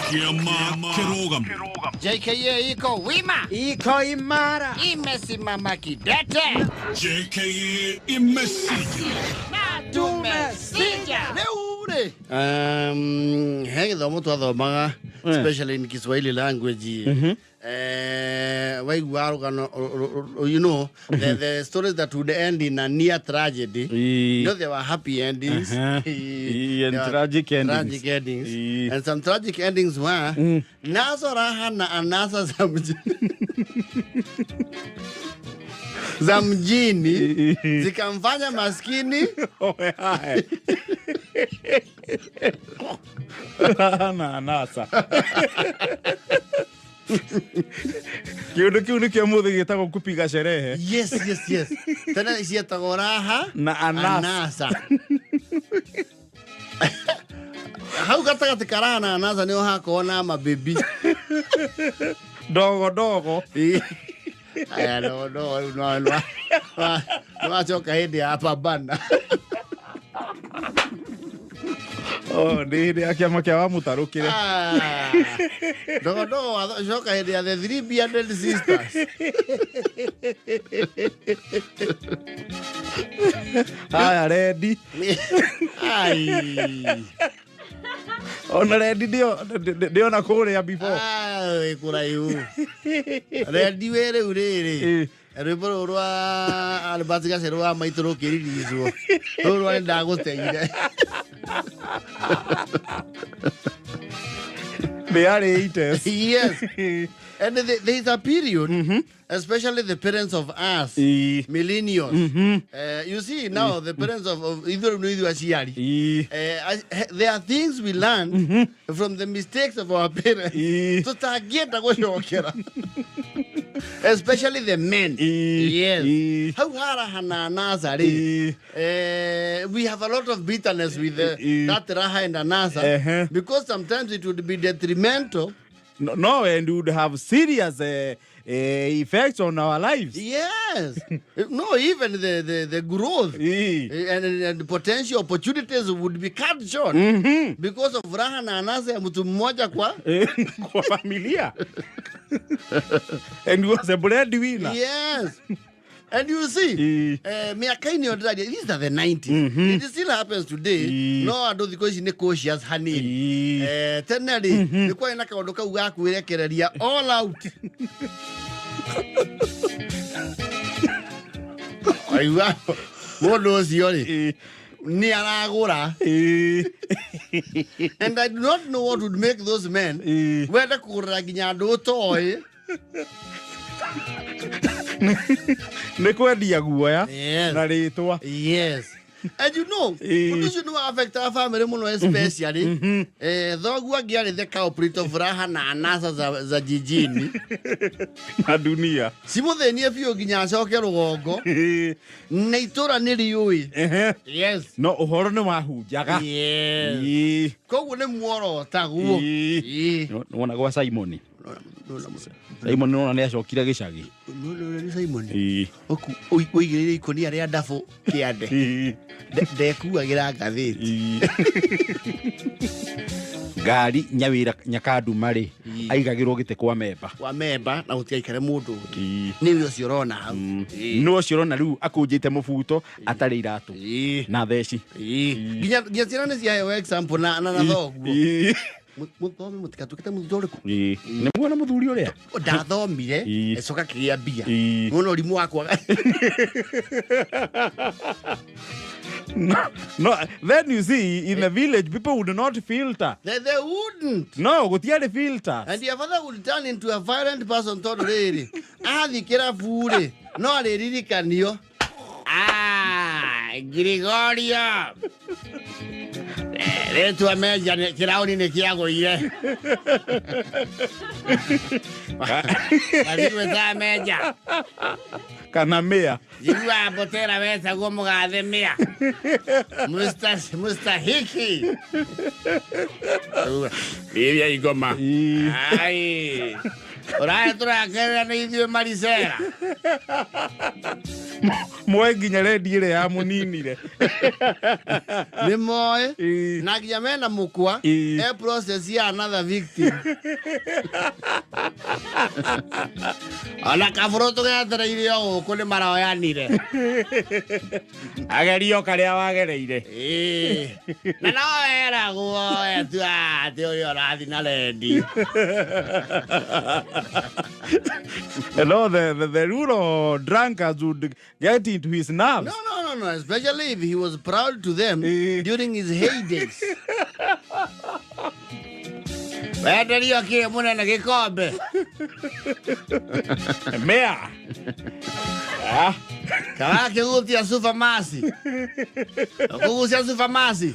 Kĩama kĩrũgamu. JKA iko wima, Iko imara. Imesimama kidete. JKA imesija. Na tumesija. Rĩu rĩ He gĩthomo twathomaga, especially in Kiswahili language. Waigua rũgano, the stories that would end in a near tragedy. There were happy endings. And There were tragic endings. Tragic endings. And some tragic endings were nazo raha na anasa za mjini za mjini zikamfanya maskini. Oe, hae. Na anasa kä kiu nä kä må thä gä tagwo kupiga sherehe. Yes, tena cietagwo raha na anasa. Anasa. Hau gatagatĩ ka raha na anasa nĩho hakorwo na mabebi. Ndogo ndogo. Aya, no, rĩu no wacoka hĩndĩ ya pambana. Oh, nä hä ndä ya kä ama kä a wa må tarå kä re. Ah, ndogo ndogo wacoka hĩndĩ ya the three bearded sisters. Haya rendi. Ai. Ona rendi ndĩona kå rä a before. Ah, wĩ kũraihu rendi wĩ rĩu rĩrĩ. Rwĩmbo rũrũ rwa Albert Gacerũ wa maitũ rũkĩriricwo, rũrũ rwa nĩ ndagũteire. Nä yarä ites. Yes, and there is a period, especially the parents of us millennials, you see, now the parents of ithuĩ rĩu nĩ ithuĩ aciari. There are things we learned from the mistakes of our parents tutangĩenda gũcokera, especially the men. Yes. Hau haraha na anasa rĩ, we have a lot of bitterness with that raha and anasa because sometimes it would be detrimental. No, and would have serious effects on our lives. Yes, no, even the growth and potential opportunities would be cut short because of raha na anasa ya mtu mmoja kwa Kwa familia, and he was a breadwinner. Yes, and you see, mĩaka-inĩ ĩyo ndĩraria, these are the 90s, it still happens today, no andũ thikũ ici nĩ cautious hanini. Tene rĩ, nĩ kwarĩ na kaũndũ kau ga kwĩrekereria all out. Waigua mũndũ ũcio rĩ, nĩ aragũra. And I do not know what would make those men wende kũgũrĩra nginya andũ ũtoĩ. Nä kwendia guoya na rä twa. Yes, and ũndũ ũcio nĩ wa affect our family mũno, especially thoguo angĩarĩ the culprit of raha na anasa za jijini na dunia. Cimũthĩnie biũ nginya acoke rũgongo na itũra nĩ rĩũĩ. Yes. No å horo nä wahunjaga. Yes. Koguo nĩ muorotagwo. Nä wona gwa Simon, Simon nona nä acokire gä cagi. Nĩ Simon ũigĩrĩire ikũnia rĩa ndabũ kĩande. Ndekuagĩra ngathĩti. Ngari nyawä nyakanduma rä aigagä rwo gä tä kwa memba. Kwa memba na gũtigaikare mũndũ ũngĩ. Nĩwe ũcio ũrona hau. Nä å cio rona rä u akå njä te må buto atarä iratå na theci. Nginya ciana nĩ ciaheo example na thoguo. Mũthome mũtigatuĩke ta mũthuri ũrĩkũ. Nä muona må thuri å rä a. Ndathomire, ĩcoka kĩgĩa mbia. Nĩwona ũrimũ wakwa. No, then you see, in the village people would not filter. They wouldn't. No, gũtiarĩ filters. And your father would turn into a violent person tondũ rĩrĩ, athiĩ kĩrabu rĩ, no arĩririkanio. Ah, Gregorio. Rĩtwa menja kĩraũni nĩ kĩagũire. Matigwĩtaga menja. Kana mĩa. Njiguaga mbũtĩra wetagwo mũgathe mĩa. Mustahiki. Rĩrĩa ingoma. Ai. Ũrahe tũrakerera nĩ ithuĩ maricera. Moe nginya rendi ĩrĩa yamũninire. Nĩ moĩ. Na nginya mena mũkwa. E process ya another victim. Ona kabũrũ tũgetereire o gũkũ nĩ maroyanire. Agerio karĩa wagereire. Ĩĩ. Na no weragwo etu atĩ ũrĩa ũrathiĩ na rendi. No, the rural drunkards would get into his nerves. No, especially if he was proud to them during his heydays. Wenderio kĩ mũnene gĩkombe? Mea. Ah. Kana kĩgutia supermasi. Kũgucia supermasi.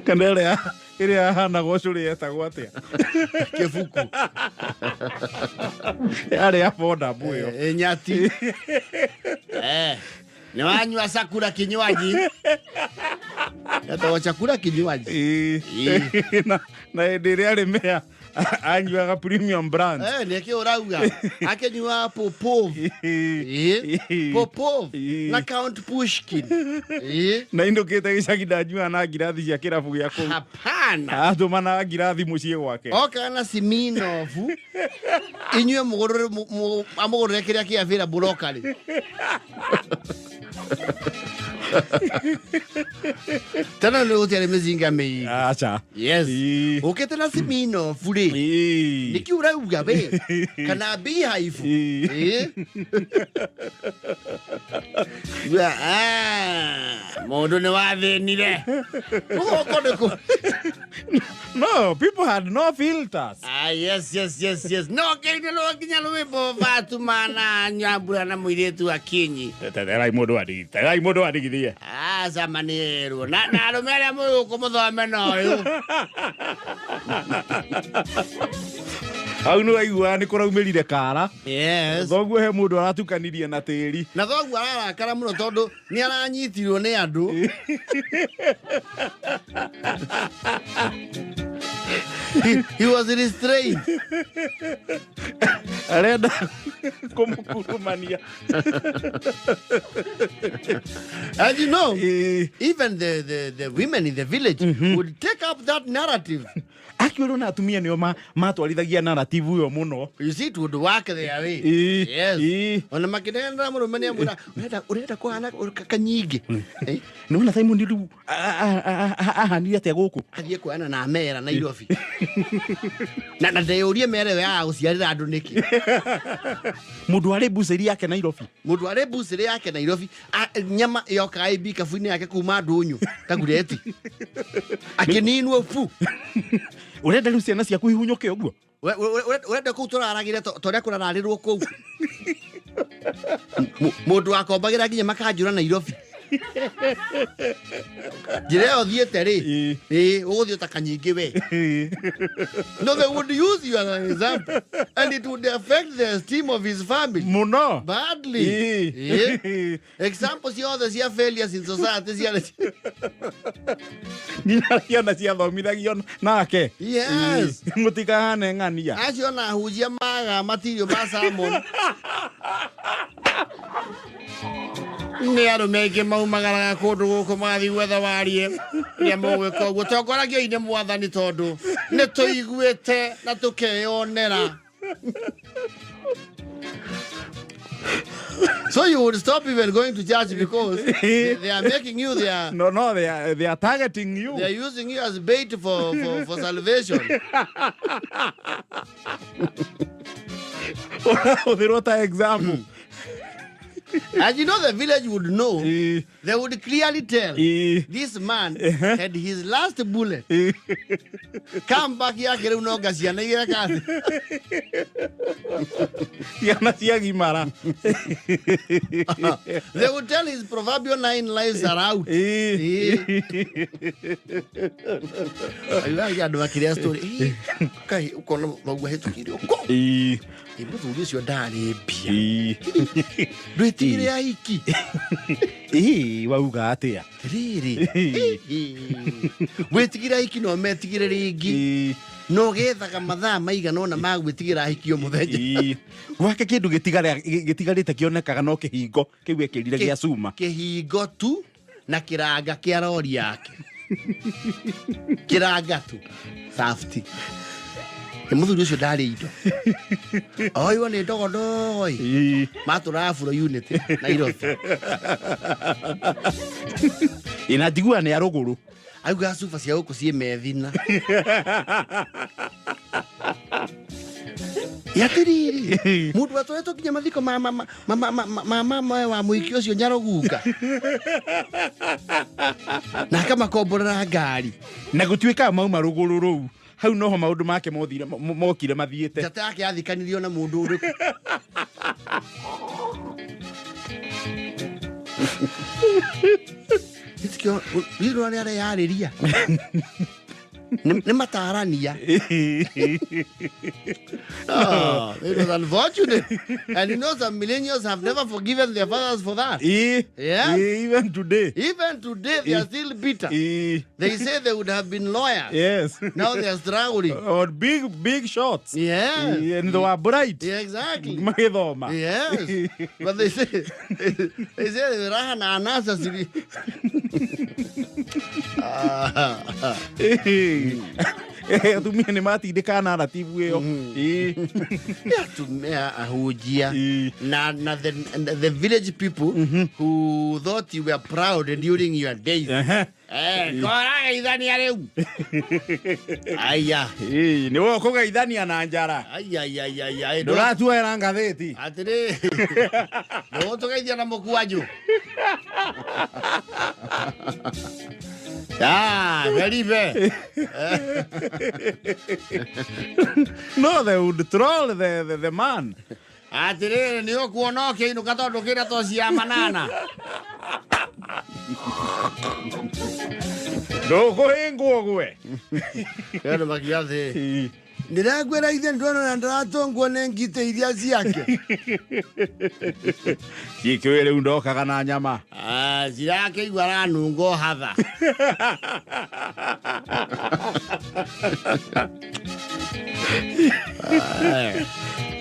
Kana ĩrĩa yahanaga ũcũrĩ yetagwo atĩa? Kĩbuku. Yarĩ ya bodabu ĩyo. Nyati. Nĩ wanyua sakura kinywaji. Yetagwo chakula kinywaji. Na hĩndĩ ĩrĩa arĩ mea anyuaga premium brand. Nĩkĩ ũrauga? Akĩnyua Popov. Popov na Count Pushkin. Na indũkĩte gĩcagi ndanyuaga na ngirathi cia kĩrabu gĩa kũu. Hapana. Atũmanaga ngirathi mũciĩ gwake. Okaga na Smirnoff. Inyuĩ mũgũrũre amũgũrĩre kĩrĩa kĩ available locally. Tena nĩ gũtiarĩ mĩcinga mĩingĩ. Aca. Yes. Ũkĩte na Smirnoff rĩ. Nĩkĩ ũrauga we? Kana Beehive? Mũndũ nĩ wathĩnire. Mũgongo nĩ kũ- No, people had no filters. Yes, yes, yes, yes. No, kĩrĩ no nginya rwĩmbo Fatuma na Nyambura na mũirĩtu Akinyi. Teterai mũndũ andigithie. Teterai mũndũ andigithie. Aca manĩrwo. Na arũme arĩa mũĩ gũkũ mũthome na ũyũ. Hau nĩ waiguaga nĩ kũraumĩrire kara. Yes. Thoguo he mũndũ aratukanirie na tĩri. Na thoguo ararakara mũno tondũ nĩ aranyitirwo nĩ andũ. He was restrained. Arenda kũmũkurumania. And you know, even the women in the village would take up that narrative. Akiũrwo na atumia nĩo matwarithagia narrative ĩyo mũno. You see, it would work their way. Yes. Ona makĩnenera mũrũme nĩ amwĩra, ũrenda kũhana kanyingĩ. Nĩwona Simon rĩu ahanire atĩa gũkũ? Athiĩ kuoyana na mera Nairobi. Na ndeyũrie mera ĩyo ya gũciarĩra andũ nĩkĩ? Mũndũ arĩ mbucĩri yake Nairobi. Mũndũ arĩ mbucĩrĩ yake Nairobi, nyama yokaga ĩ mbikabu-inĩ yake kuma ndũnyũ, tagureti. Akĩninwo bu. Ũrenda rĩu ciana ciaku ihunyũke ũguo? Ũrenda kũu tũraragĩre ta ũrĩa kũrararĩrwo kũu. Mũndũ akombagĩra nginya makanjũra Nairobi. Njĩra ĩyo thiĩte rĩ, ũgũthiĩ ta kanyingĩ we. No, they would use you as an example, and it would affect the esteem of his family. Mũno. Badly. Examples ciothe cia failures in society ciarĩ Nginya ciana ciathomithagio nake. Yes. Mũtikahane ng'ania. Acio na ahunjia maga matirio ma salmon. Nĩ arũme aingĩ maumagaraga kũndũ gũkũ magathiĩ gwetha warie rĩrĩa mũgwĩka ũguo. Tongoragiai nĩ Mwathani tondũ nĩ tũiguĩte na tũkeyonera. So you would stop even going to church because they are making you their... No, no, they are targeting you. They are using you as bait for salvation. Ũrahũthĩrwo ta example. And you know the village would know. They would clearly tell this man had his last bullet. Come back here, rĩu no nga ciana igeka atĩ. Ciana ciagimara. They would tell his proverbial 9 lives are out. Ayuga andũ akĩrĩa story. Kai ũkona thoguo ahĩtũkĩire ũkũ. Mũthuri ũcio ndarĩ mbia. Ndwĩtigĩre ahiki. Ĩĩ, wauga atĩa? Rĩrĩ gwĩtigĩra ahiki no metigĩre rĩngĩ. Ĩĩ. No gethaga mathaa maigana ũna ma gwĩtigĩra ahiki o mũthenya. Ĩĩ. Gwake kĩndũ gĩtigarĩte kĩonekaga no kĩhingo kĩu ekĩrire gĩa cuma. Kĩhingo tu na kĩranga kĩa rori yake, kĩranga tu safety. Nĩ mũthuri ũcio ndarĩ indo oiwo nĩ ndogodoi. Ĩĩ. Matũraga Afro Unity Nairobi. Ĩĩ, na njiguaga nĩ arũgũrũ. Auga cuba cia gũkũ ciĩ methina yatiriri mundu atwaretwo nginya mathiko ma mama wa mũhiki ũcio Nyarogunga na akamakomborera ngari. Na gũtuĩkaga mauma rũgũrũ rũu hau noho maũndũ make mothire mokire mathiĩte. Njata yake yathikanirio na mũndũ ũrĩkũ? Gĩtikio rĩrĩ arĩa areyarĩria nĩ matarania. Oh, it was unfortunate. And some millennials have never forgiven their fathers for that. Ĩĩ. Yes. Ĩĩ, even today. Even today, they are still bitter. Ĩĩ. They say they would have been lawyers. Yes. Now they are struggling. Or big big shots. Yes. Ĩĩ, and they were bright. Yeah, exactly. Magĩthoma. Yes. But they say raha na anasa siri. Ah. Ĩĩ. Atumia nĩ matindĩkaga narrative ĩyo. Ĩĩ. Atumia ahunjia Ĩĩ. na the village people who thought you were proud during your days. Ehe. Eh, korageithania rĩu. Aya. Ĩĩ, nĩ we ũkũgeithania na njara. Aya aya aya aya. Ndũratuoera ngathĩti. Atĩrĩ. Ndũgũtũgeithia na mũkwanjũ. Ah, Felipe. No, they would troll the man. Atĩrĩrĩ nĩ ũkuona ũkĩinũka tondũ kĩra to cia manana. Ndũkũhĩngwo gwe. Andũ makiuga atĩ ndĩrakwĩra ithe ndona na ndĩratũngwo nĩ ngitĩ iria ciake. Cikĩũĩ rĩu ndokaga na nyama. Ah, cirakĩigua aranunga hatha.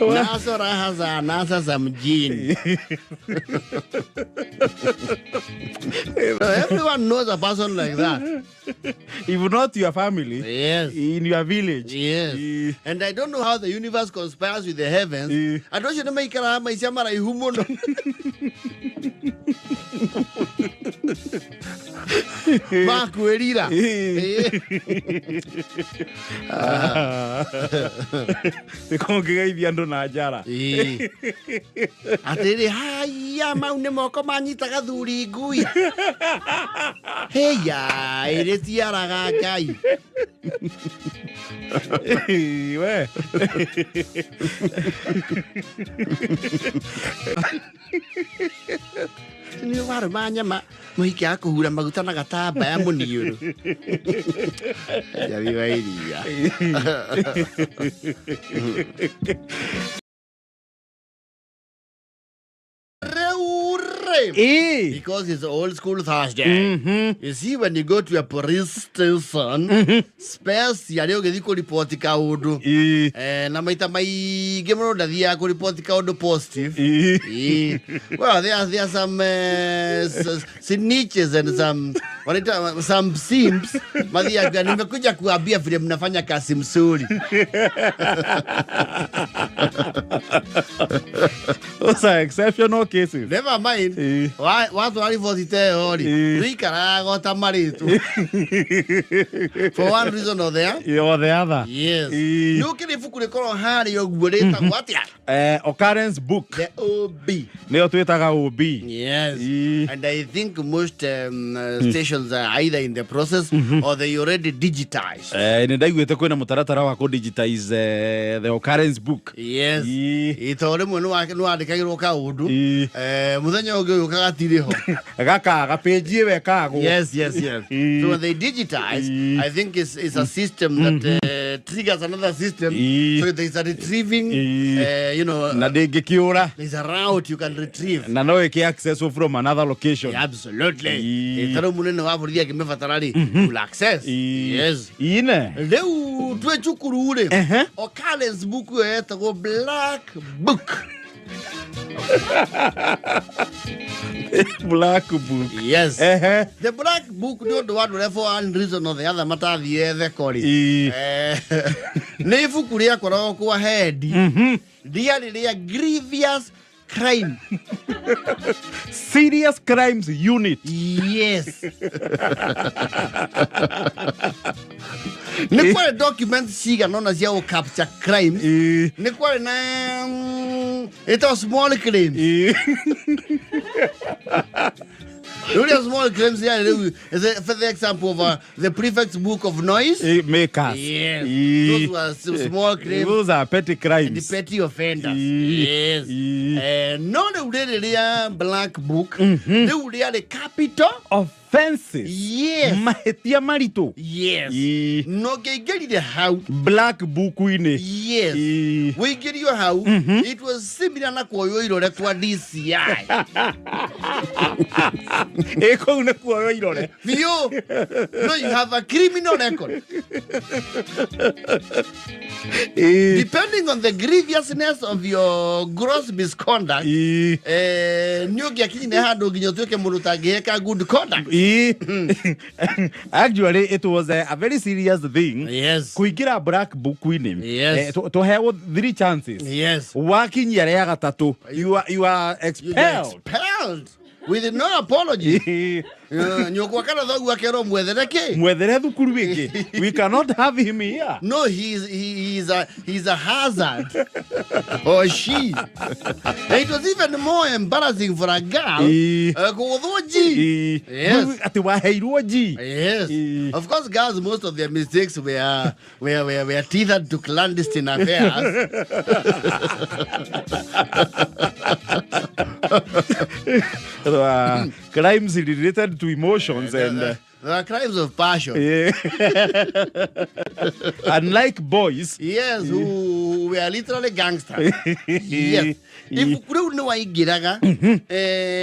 Naso raha za anasa za mjini. Everyone knows a person like that. If not your family, Yes. in your village. Yes. Ĩĩ. And I don't know how the universe conspires with the heavens. Ĩĩ. Andũ acio nĩ maikaraga maica maraihu mũno. Makwĩrira. Ĩĩ. Nĩ kũngĩgeithia andũ na njara. Ĩĩ. Atĩrĩ haya mau nĩ moko manyitaga thuri ngui. Heya ĩrĩ tiaraga Ngai. Ĩĩ, we. Nĩ warũma nyama mũhiki akũhura maguta na gatambaya mũniũrũ. Njabi wa iria. Rĩu rĩ. Ĩĩ. Because it's old school Thursday. You see, when you go to a police station, space yarĩ ũgĩthiĩ kũriboti kaũndũ. Ĩĩ. Eh, na maita maingĩ mũno ndathiaga kũriboti kaũndũ positive. Ĩĩ. Eh, well, there are some snitches and some wanaita some simps mathiaga, nimekuja kuambia vile mnafanya kazi mzuri. Those are exceptional cases. Never mind. Eh. Watwara riboti ta ĩyo rĩ, Eh. rĩikaraga o ta marĩtũ for one reason or the other. Or the other. Yes. Eh. Nĩ ũkĩrĩ ibuku rĩkorwo harĩa ũguo rĩtagwo atĩa? Occurrence book. The OB. Nĩyo twĩtaga OB. Yes. Eh. And I think most stations are either in the process or they already digitized. Nĩ ndaiguĩte kwĩna mũtaratara wa kũ-digitize the occurrence book. Yes. Ĩĩ. Ĩ, tondũ rĩmwe nĩ wandĩkagĩrwo kaũndũ. Ĩĩ. Mũthenya ũngĩ ũyũ gatirĩ ho. Gakaga page ĩyo ĩkagwo. Yes. Ĩĩ. So when they digitize, Ĩĩ. I think it's a system that triggers another system. Ĩĩ. So there is a retrieving, Na ndĩngĩkĩũra. There's a route you can retrieve. Na no ĩkĩ access from another location. Yeah, absolutely. Ĩĩ. Tarä u må nene wa bå rũri angä mä batara rä will access. Yes. Ine. Rä u twä cukuru rä, occurrence book ä yo yetagwo black book. Black book. Yes. The black book nä å ndå wa andå arĩa for one reason or the other matathiĩ thekori. Nä ibuku rĩakoragwo kwa hendi rĩarĩ rĩa grievous crime. Serious crimes unit. Yes, nä kwarĩ documents cigana ũna cia gũ capture crimes. Nä kwarĩ na ĩtagwo small claims. Rĩu small claims yarĩ rĩu is for the example of the prefect's book of noise. Makers. Yes. Ĩĩ. Those were small claims. Those are petty The crimes. petty offenders. Yes. No rĩu rĩrĩ rĩa black book rĩu rĩarĩ capital Offenses. Yes. Mahĩtia maritũ. Yes. No ngĩingĩrire hau. Black book-inĩ. Yes. Wĩingĩrio hau, it was similar na kuoywo irore kwa DCI. Ĩ, kũu nĩ kuoywo irore. Biũ. No, you have a criminal record. Depending on the grievousness of your gross misconduct, nĩ ũngĩakinyire handũ nginya ũtuĩke mũndũ ũtangĩheka good conduct. Actually, it was a very serious thing. Kũingĩra black book-inĩ. Tũheagwo three chances. Wakinyia rĩa gatatũ, you are You get expelled. Expelled with no apology. Nyũkwa kana thoguo akerwo mwethere kĩ. Mwethere thukuru ĩngĩ. We cannot have him here. No, he's a hazard, or she. And it was even more embarrassing for a girl kũgũthwo G. Yes. Atĩ waheirwo G. Yes. Ĩĩ. Of course, girls, most of their mistakes were tethered to clandestine affairs. Crimes related to emotions and There are crimes of passion. Yeah. Unlike boys. Yes, who were literally gangsters. Yes. Ibuku rĩu nĩ waingĩraga,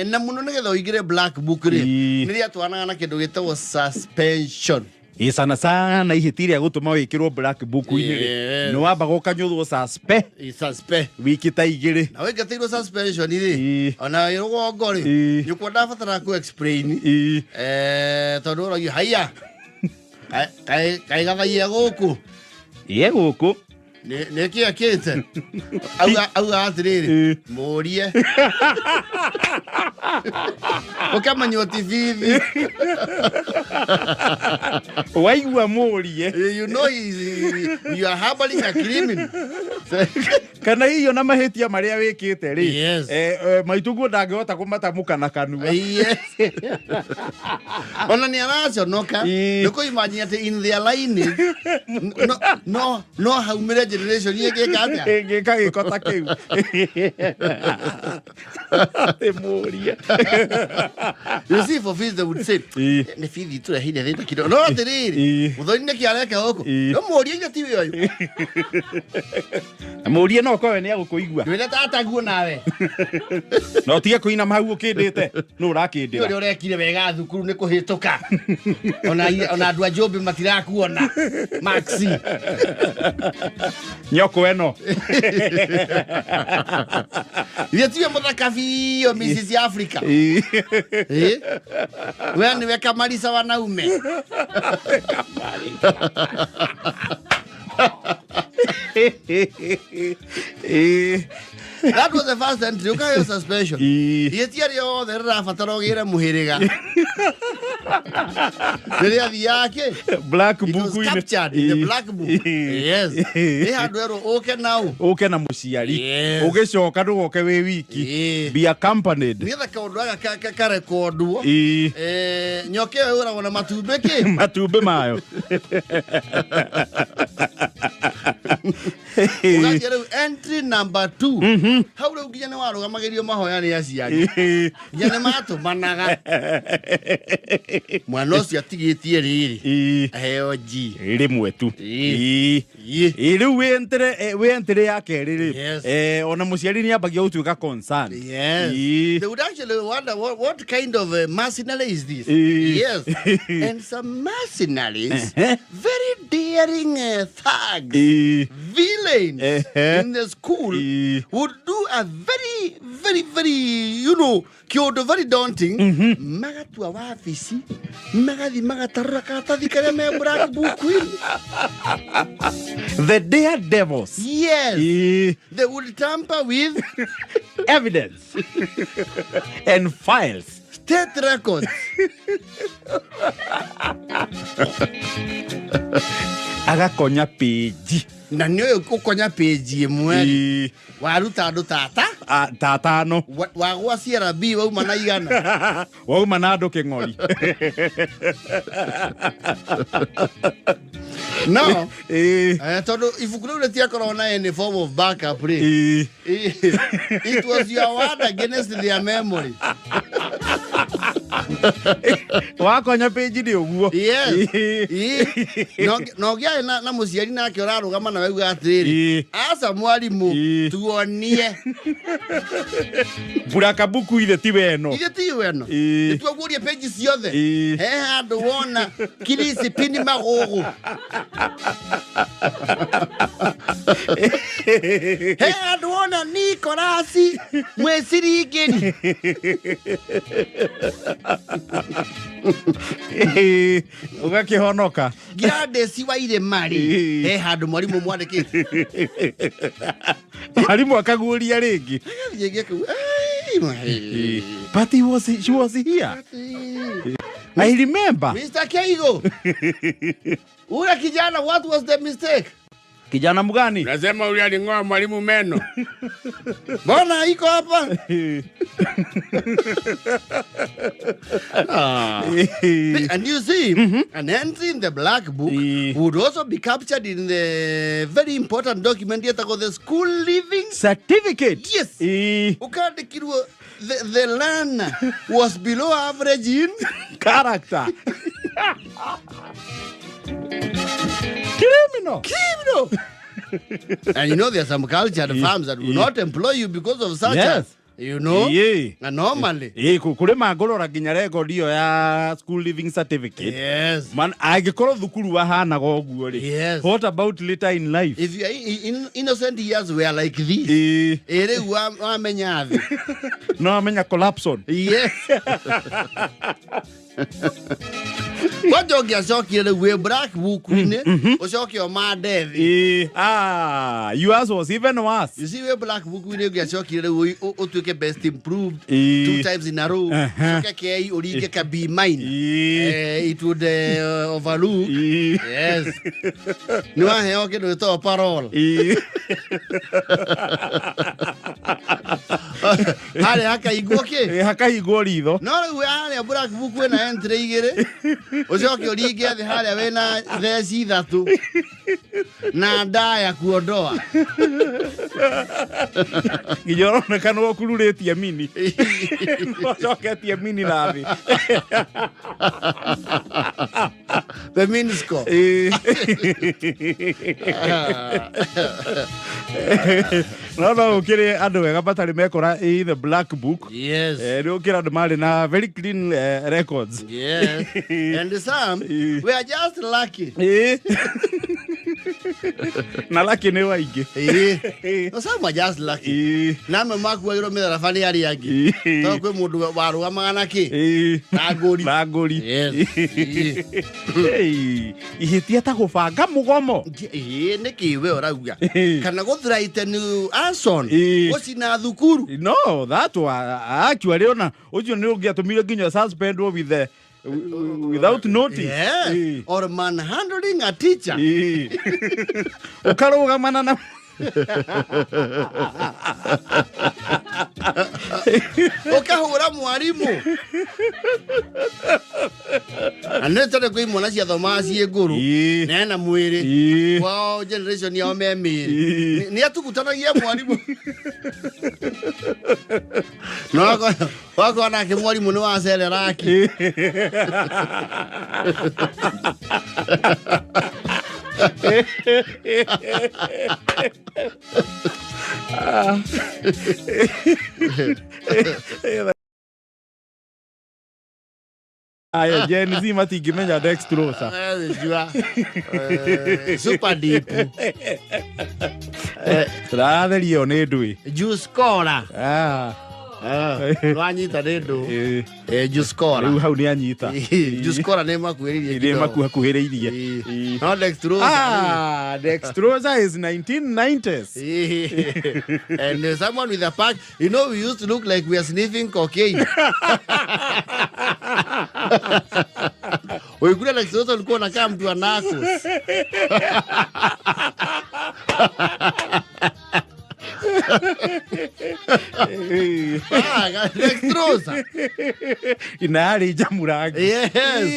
na mũno nĩgetha ũingĩre black book rĩ, Ĩĩ. nĩ rĩatwaranaga na kĩndũ gĩtagwo suspension. Ĩ, sana sana ihĩtia rĩa gũtũma wĩkĩrwo black book-inĩ rĩ, nĩ wambaga ũkanyũthwo suspe Suspe wiki ta 2. Na waingatĩirwo suspension rĩ, ona wĩ rũgongo rĩ, nyũkwa ndabatara ku explain. Tondũ ũragio haiya, kaĩ gathaia gũkũ. Ye gũkũ. Nĩ kĩ akĩte auga atĩrĩrĩ, mũrie ũkamanywo ti bithi. Waigua mũrie. You know you are harboring a criminal. Kana hihi ona mahĩtia marĩa wĩkĩte rĩ, maitũguo ndangĩhota kũmatamũka na kanua. Yes. Ona nĩ araconoka. Nĩ kũ imagine atĩ in their lineage no haumĩre generation ĩngĩka atĩa. Ĩngĩka gĩko ta kĩu atĩ mũrie. You see, for fees they would say, nĩ bithi tũreheire thĩna kidogo, no atĩrĩrĩ, mũthoni nĩkĩ areka gũkũ? No mũrie inya tiwe ũyũ. Na mũrie no korwe nĩ agũkũigua. Ndwĩre tataguo nawe. Na ũtige kũina mau ũkĩndĩte nũ Nĩ ũrakĩndĩra. Ũrĩa ũrekire wega thukuru nĩ kũhĩtũka, ona andũ a njũmbĩ matirakuona maxi. Nyoko ĩno. Ithe tiwe mũthaka biũ Mrs Africa? Eh? We nĩwe kamarisa wanaume. That was the first entry, ũkaheo suspension. Ihĩtia rĩothe rĩrabatara ũgĩre mũhĩrĩga rĩrĩa thiaga kĩ Black It was book-inĩ. captured in the black book. Yes, nĩ handũ erwo ũke nau. Ũke na mũciari. Ũgĩcoka ndũgoke wĩ wiki. Be accompanied. Nĩgetha kaũndũ gaka karekondwo. Nyoka ĩyo ĩũragwo na matumbĩ kĩ. Matumbĩ mayo. Ũgathiĩ rĩu entry number 2. Hau rĩu nginya nĩ warũgamagĩrio mahoya nĩ aciari. Nginya nĩ matũmanaga. Mwana ũcio atigĩtie rĩrĩ. Aheo G. Rĩmwe tu. Ĩĩ. Ĩĩ. Ĩĩ. Ĩĩ, rĩu wĩ entry ya kerĩ rĩ, Yes. ona mũciari nĩ ambagia gũtuĩka concerned. Yes. Ĩĩ. They would actually wonder what kind of mercenary is this? Eh. Yes. And some mercenaries, Eh. very daring thugs, Ĩĩ. villains Eh. in the school Eh. would do a very, very, very, kĩũndũ very daunting. Magatua wabici, magathi magatarũra karatathi karĩa me black book-inĩ. The daredevils. Yes. Ĩĩ. They would tamper with Evidence and files. State records. Agakonya page. Na nĩ ũyũ ũkonya page ĩmwe. Ĩĩ. Waruta andũ tata. Ah, ta atano. Wagwa CRB wauma na 100. Wauma na andũ kĩng'ori. No. Ĩĩ. Tondũ ibuku rĩu rĩtiakoragwo na any form of backup rĩ. Ĩĩ. It was your word against their memory. Wakonya page nĩ ũguo. Yes. Ĩĩ. Ĩĩ. Na ũngĩarĩ na mũciari nake ũrarũgama na wauga atĩrĩrĩ, Ĩĩ. aca mwarimũ, Ĩĩ. tuonie. Burakabuku ithe ti weno. Ithe ti weno. Ĩĩ. Nĩtuaguũrie page ciothe. Ĩĩ. He handũ wona kirisipini magũgũ. He handũ wona Nikolasi mwĩciringĩri. Ĩĩ. Ũgakĩhonoka. Gladys wa irĩma rĩ, Ĩĩ. he handũ mwarimũ mwandĩkĩte. Mwarimũ akaguũria rĩngĩ. Agathiĩ gĩkau, "Ai, Ĩĩ. But she was here. I remember. Mr. Keigo. Ule kijana, what was the mistake? Kijana mgani? Nasema ule aling'oa mwalimu meno. Mbona iko hapa? And you see, an entry in the black book would also be captured in the very important document yetagwo the school leaving Certificate. Yes. Ĩĩ. Ukandĩkirwo the learner was below average in Character. Criminal. Criminal. And you know there are some cultured firms that will not employ you because of such Yes. a, you know, Ĩĩ. anomaly. Ĩĩ, kũrĩ mangũrora nginya record ĩyo ya school leaving certificate. Yes. Man, angĩkorwo thukuru wahanaga ũguo rĩ. Yes. What about later in life? If your innocent years were like this, Ĩĩ. ĩ rĩu wamenya thĩ. No amenya collapse on. Yes. Kwanja ũngĩacokire rĩu wĩ black book-inĩ, ũcoke ũmande thĩ. Ĩĩ. Ah, yours was even worse. You see wĩ black book-inĩ ũngĩacokire rĩu ũtuĩke best improved Ĩĩ. 2 times in a row, ũcoke K ũringe ka B minor. Ĩĩ. It would overlook. Ĩĩ. Yes. Nĩ waheo kĩndũ gĩtagwo parole. Ĩĩ. Harĩa hakaingwo kĩ? Ĩĩ, hakahingwo ritho. No rĩu harĩa black book wĩna entry igĩrĩ, ũcoke ũringe thĩ harĩa wĩna theci ithatũ na ndaya kuondoa. Nginya ũroneka nĩ ũkururĩtie mini. Ũcoketie mini na thĩ. The mean score. Ĩĩ. No ũkĩrĩ andũ wega matarĩ mekora in the black book. Yes. Nĩ ũkĩra andũ marĩ na very clean records. Yes. And some were just lucky. Ĩĩ. Na lucky nĩ waingĩ. Ĩĩ. No, some were just lucky. Ĩĩ. Na amwe makuagĩrwo mĩtharaba nĩ arĩa angĩ. Ĩĩ. Tondũ kwĩ mũndũ warũgamaga na kĩ? Ĩĩ. Na ngũri. Na ngũri. Yes. Ĩĩ. Ĩĩ. Ihĩtia ta gũbanga mũgomo. Ĩĩ, nĩkĩ we ũrauga? Ĩĩ. Kana gũthraiteni arson, Ĩĩ. gũcina thukuru. No, that one actually ona ũcio nĩ ũngĩatũmire nginya suspend with the without notice. Yes. Ĩĩ. Or manhandling a teacher. Ĩĩ. Ũkarũgamana na Ũkahũra mwarimũ. Na nĩ tondũ kwĩ imwana ciathomaga ciĩ ngũrũ. Na ena mwĩrĩ. Kwao generation yao me mĩrĩ. Nĩ atugutanagia mwarimũ. No wakorwo nake mwarimũ nĩ wa cereraki. Aya, Gen Z matingĩmenya dextrose. Jua. Super deep. Tũratheria ĩyo nĩ ndwĩ. Juice cola. Ah. Wanyita nĩ ndũ. Juice cola. Rĩu hau nĩ anyita. Juice cola nĩ makuhĩrĩirie. Nĩ makuhakuhĩrĩirie. No dextrose. Ah, dextrose is 1990s. And someone with a pack, you know, we used to look like we are sniffing cocaine. Uikula dextrose ulikuwa unakaa mtu wa narcos. Ah, dextrose. Ina yarĩ njamurangi. Yes.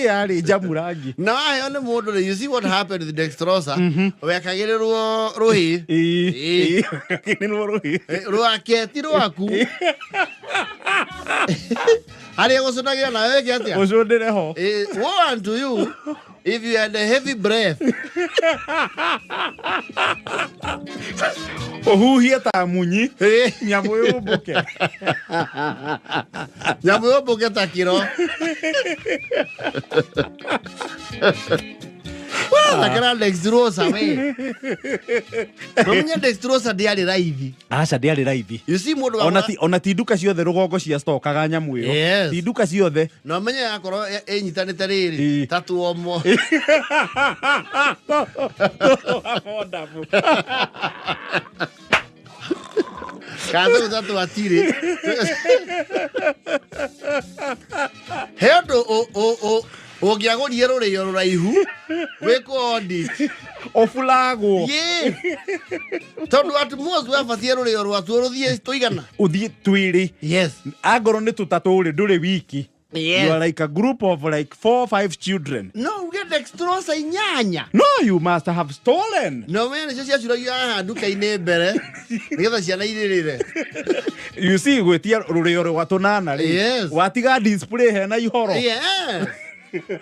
Yarĩ njamurangi. Na waheo nĩ mũndũ rĩ, you see what happened with dextrose? Wekagĩrĩrwo rũhĩ. Wekagĩrĩrwo rũhĩ. Rwake ti rwaku. Harĩa gũcũnagĩra nawe wĩke atĩa? Ũcũnĩre ho. Woe unto you if you had a heavy breath. Ũhuhie ta munyi. Nyamũ yũmbũke. Nyamũ yũmbũke ta kĩro. Wathakĩra dextrose we. Ũmenye dextrose ndĩarĩ raithi. Aca ndĩarĩ raithi. You see mũndũ Ona ti ona ti nduka ciothe rũgongo cia stokaga nyamũ ĩyo. Yes. Ti nduka ciothe. Na ũmenye yakorwo ĩnyitanĩte rĩrĩ ta tuomo. Kana tũu ta twatirĩ. He ũndũ ũngĩagũrire rũrĩo rũraihu wĩkwo audit. Ũbulagwo. Yĩ. Tondũ at most wabatie rũrĩo rwatuo rũthiĩ tũigana. Ũthiĩ twĩrĩ. Yes. Angorwo nĩ tũtatũ rĩ ndũrĩ wiki. Yes. You are like a group of like 4 5 children. No uge dextrose inyanya. No, you must have stolen. No ũmenye nĩcio ciacuragio haha nduka-inĩ mbere nĩgetha ciana irĩrĩre. You see gwĩtia rũrĩo rwa tũnana rĩ. Yes. Watiga display hena ihoro. Yes.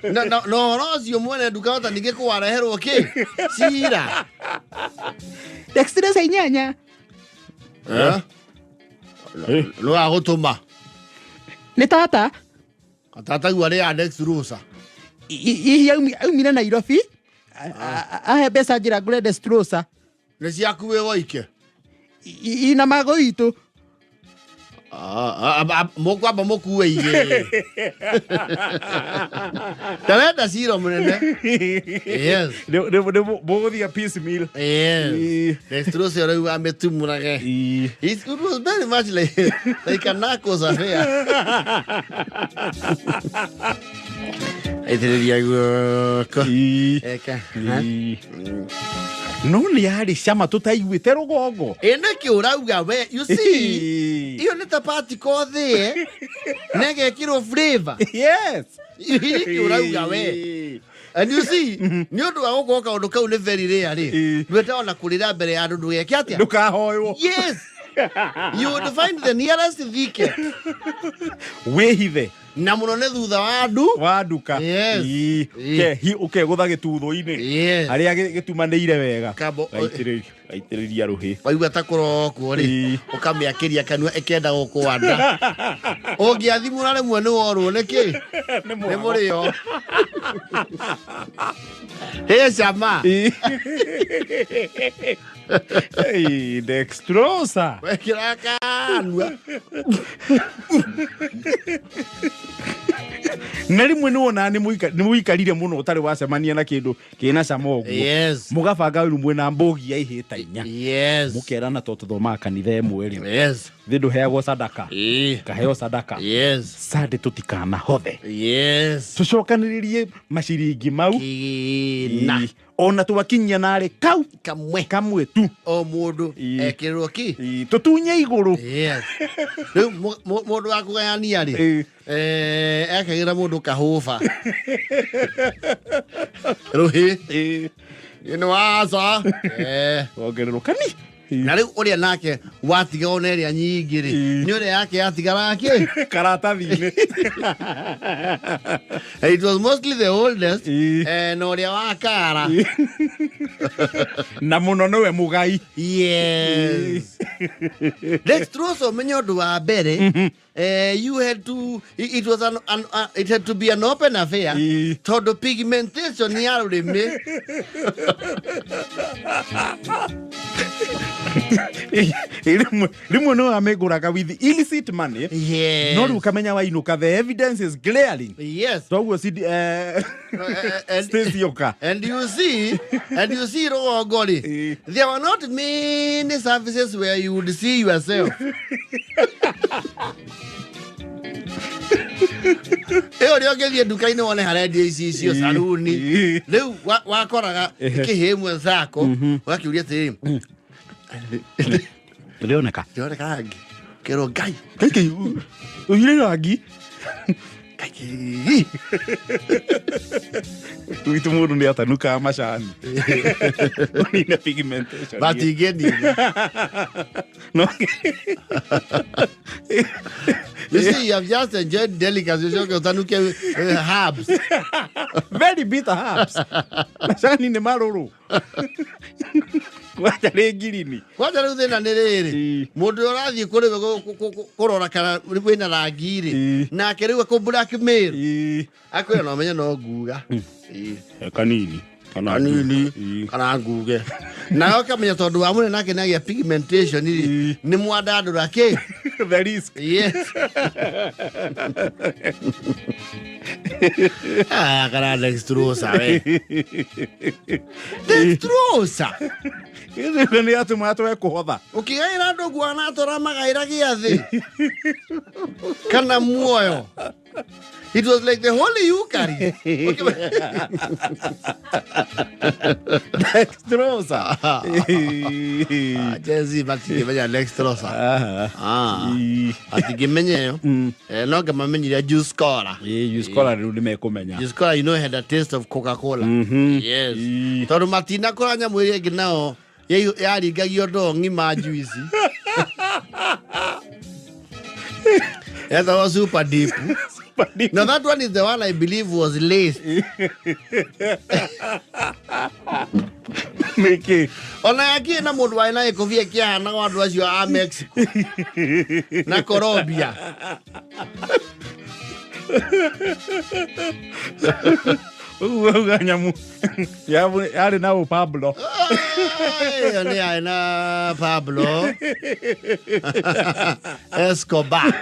Na na na ũhoro ũcio mwene nduka hota ningĩ kũwareherwo kĩ? Cira. Dextrose inyanya. Eh? Nĩ wagũtũma. Nĩ tata. Tata guo arĩa dextrose. Hihi aumire Nairobi ahe mbeca njĩra ngũre dextrose. Nĩ ciaku wĩ woike. Ina mago itũ. Mũkwamba mũkue igĩrĩ. Ndarenda cira mũnene. Yes. Mũgũthiĩ piecemeal. Yes. Dextrose ũrauga amĩtumũrage. It was very much like a narcos affair. Aitĩrĩria guoko. Eka. No nĩ yarĩ cama tũtaiguĩte rũgongo. Ĩ nĩkĩ ũrauga we? You see, iyo nĩ ta particle thĩĩ na ĩgekĩrwo flavor. Yes. Nĩkĩ ũrauga we? And you see, nĩ ũndũ wa gũkorwo kaũndũ kau nĩ very rare rĩ, ndwetaga ona kũrĩra mbere ya andũ ndũgeke atĩa? Ndũkahoywo. Yes. You would find the nearest thicket. Wĩhithe. Na mũno nĩ thutha wa ndu. Wa nduka. Yes. Ũkegũtha gĩtuthũ-inĩ. Yes. Harĩa gĩtumanĩire wega. Kambo. Gaitĩrĩria rũhĩ. Waigua ta kũrokwo rĩ, ũkamĩakĩria kanua ĩkenda gũkwanda. Ũngĩathimũra rĩmwe nĩ worwo nĩ kĩ? Nĩ mũrĩo. Hĩ cama. Hey, dextrose. Wekĩra kanua. Na rĩmwe nĩ wonaga nĩ mũikarire mũno ũtarĩ wacemania na kĩndũ kĩna cama ũguo. Yes. Mũgabanga rĩu mwĩna mbũgi ya ihĩta inya. Yes. Mũkerana to tũthomaga kanitha ĩmwe rĩ. Yes. Thĩ ndũheagwo sadaka. Kaheo sadaka. Yes. Sande tũtikanahothe. Yes. Tũcokanĩrĩrie maciringi mau. Kĩgĩna. Ona twakinyia narĩ kau Kamwe. Kamwe tu. O mũndũ ekĩrĩrwo ki. Tũtunye igũrũ. Yes, rĩu mũndũ wa kũgayania rĩ, ekagĩra mũndũ kahũba rũhĩ nĩ waca. Wongererwo kani. Na rĩu ũrĩa nake watigagwo na ĩrĩa nyingĩ rĩ, nĩ ũrĩa yake yatigaraga kĩ? Karatathi-inĩ. It was mostly the oldest na ũrĩa wa kara. Na mũno nĩwe mũgai. Yes, dextrose, ũmenye ũndũ wa mbere, you had to it, it was an, an it had to be an open affair tondũ pigmentation ya rũrĩmĩ. Rĩmwe nĩ wamĩgũraga with illicit money, no rĩu ũkamenya wainũka the evidence is glaring. Toguo cidi And, Stacy oka. And you see rũgongo rĩ, there were not many services where you would see yourself. Ĩyo rĩ, ũngĩthiĩ nduka-inĩ wone harendio ici icio saruni. Rĩu wakoraga kĩhĩ mwenzako ũgakĩũria atĩrĩrĩ, Ndĩroneka. Ndĩroneka rangi kerwo Ngai. Kaike ũire rangi. Ngai. Gwitũ mũndũ nĩ atanukaga macani ũnine pigmentation. Matingĩnina. No. You see, you have just enjoyed delicacy, ũcoke ũtanuke herbs. Very bitter herbs. Macani nĩ marũrũ kwanja rĩ ngirini. Kwanja rĩu thĩna nĩ rĩrĩ, mũndũ ũrĩa ũrathiĩ kũrĩ we kũrora kana wĩna rangi rĩ, nake rĩu akũ blackmail, akwĩra no menye no nguga. Kanini kana Kanini kana nguge, nawe ũkamenya tondũ wa mũnene nake nĩagĩa pigmentation rĩ, nĩ mwandandũra kĩ. The risk. Yes. Ah, kana dextrosa we, dextrosa. Ĩcio nĩ atũmaga twe kũhotha. Ũkĩgaĩra andũ guana tũra magaĩra gĩathĩ kana muoyo. It was like the Holy Eucharist. Dextrosa. Gen Z matingĩmenya dextrosa. Ah, matingĩmenya ĩyo. No ngamamenyire Juice Cola. Juice Cola rĩu nĩ mekũmenya. Juice Cola, had a taste of Coca-Cola. Yes. Tondũ matinakũra nyamũ ĩrĩa ĩngĩ nao yaringagio ndoo ng'ima juice etagwo Super Deep. Now that one is the one I believe was laced. Nĩkĩ? Ona yakĩrĩ na mũndũ warĩ na gĩkobia kĩahanaga andũ acio a Mexico na Colombia. Ũguo auga nyamũ yarĩ na ũ Pablo. Ĩyo nĩ yarĩ na Pablo Escobar.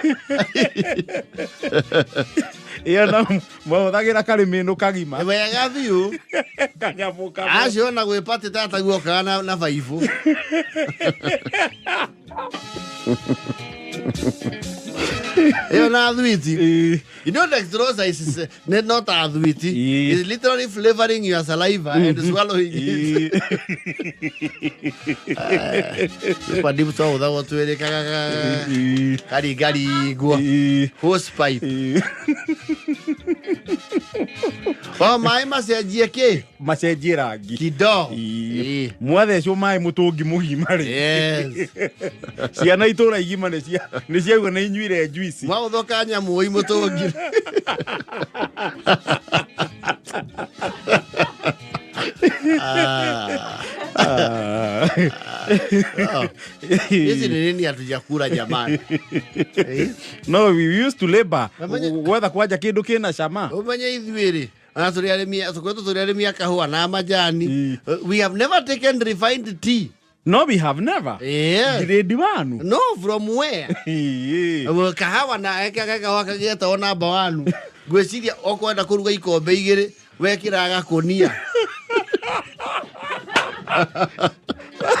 Ĩyo no mahũthagĩra karĩmĩnũ kagima. Wega biũ. Kanyamũ kamwe. Acio ona gwĩ patĩ tataguokaga na baibũ. Ĩyo na thwiti. You know, dextrose is not a thwiti. It's literally flavoring your saliva and swallowing it. Super Deep twahũthagwo twĩrĩ karingaringwo hose pipe. O maĩ macenjie kĩ? Macenjie rangi. Kidogo. Mwathecwo maĩ mũtũngi mũgima rĩ, ciana itũra igima nĩ ciaigua nĩ inyuire juici. Mwaũthoka nyamũ mũtũngi. Ah. Oh. Hizi ni nini hatujakula jamani? Eh? No, we used to labor gwetha kwanja kĩndũ kĩna cama. Ũmenye ithuĩ rĩ, ona tũrĩ arĩmi, tũkoretwo tũrĩ arĩmi a kahũa na majani. We have never taken refined tea. No, we have never. Grade one. No, from where? Ĩĩ. Kahawa na kahawa kagetagwo namba wanu, ngwĩciria okwenda kũruga ikombe igĩrĩ wekĩraga gakũnia.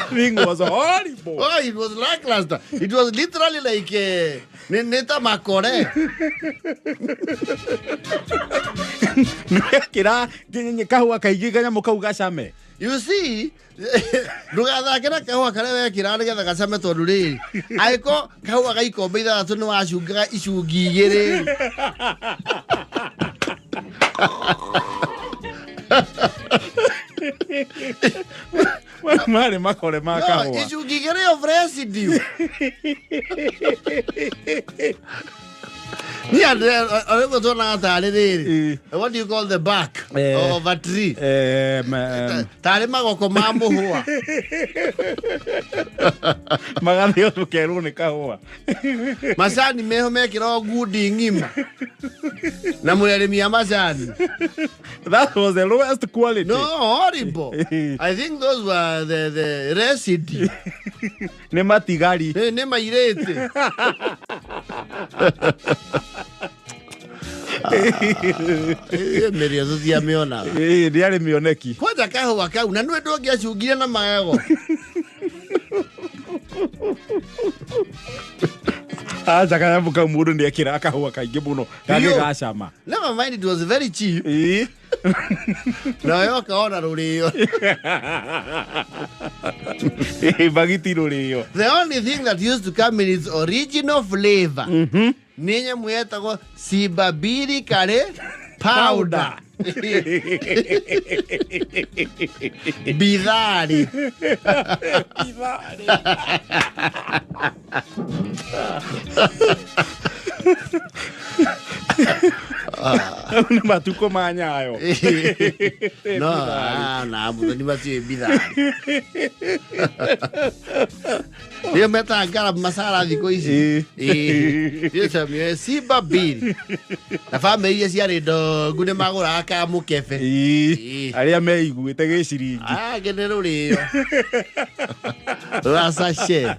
That thing was horrible. Oh, it was lackluster. It was literally like nĩ ta makore. Nĩwekĩra kahũa kaingĩ kanyamũ kau gacame. You see, ndũgathake na kahũa karĩa wekĩra nĩgetha gacame tondũ rĩrĩ angĩkorwo kahũa ga ikombe ithathatũ nĩ wacungaga icungi igĩrĩ. Marĩ makore ma No, kahũa. icungi igĩrĩ of residue. Niĩ andũ ũguo tuonaga tarĩ rĩrĩ. What do you call the bark of a tree? Tarĩ magoko ma mũhũa. Magathĩo tũkerwo nĩ kahũa. Macani meho mekĩrwo ngundi ng'ima na mũrĩmi a macani. That was the lowest quality. No, horrible. I think those were the residue. Nĩ matigari. Nĩ mairĩte. Mĩrĩo tũtiamĩonaga. Ndĩarĩ mĩoneki. Kwanja kahũa kau na nĩ ndũngĩacungire na magego. Aca kanyamũ kau mũndũ nĩ ekĩraga kahũa kaingĩ mũno kangĩ Biũ. gacama. Never mind, it was very cheap. Nawe ũkaona rũrĩo. Bagiti rũrĩo. The only thing that used to come in its original flavor nĩ nyamũ yetagwo Sibabiri curry powder. Bithari. Nĩ matukũ ma nyayo. No, na mũthoni macio bithari. Nĩyo metaga garam masala thikũ ici. Ĩĩ. Sibabiri. Na bamĩrĩ iria ciarĩ ndongu nĩ magũraga ka mũkebe. Arĩa meiguĩte gĩciringi. Angĩ nĩ rũrĩo. Rwa sachet.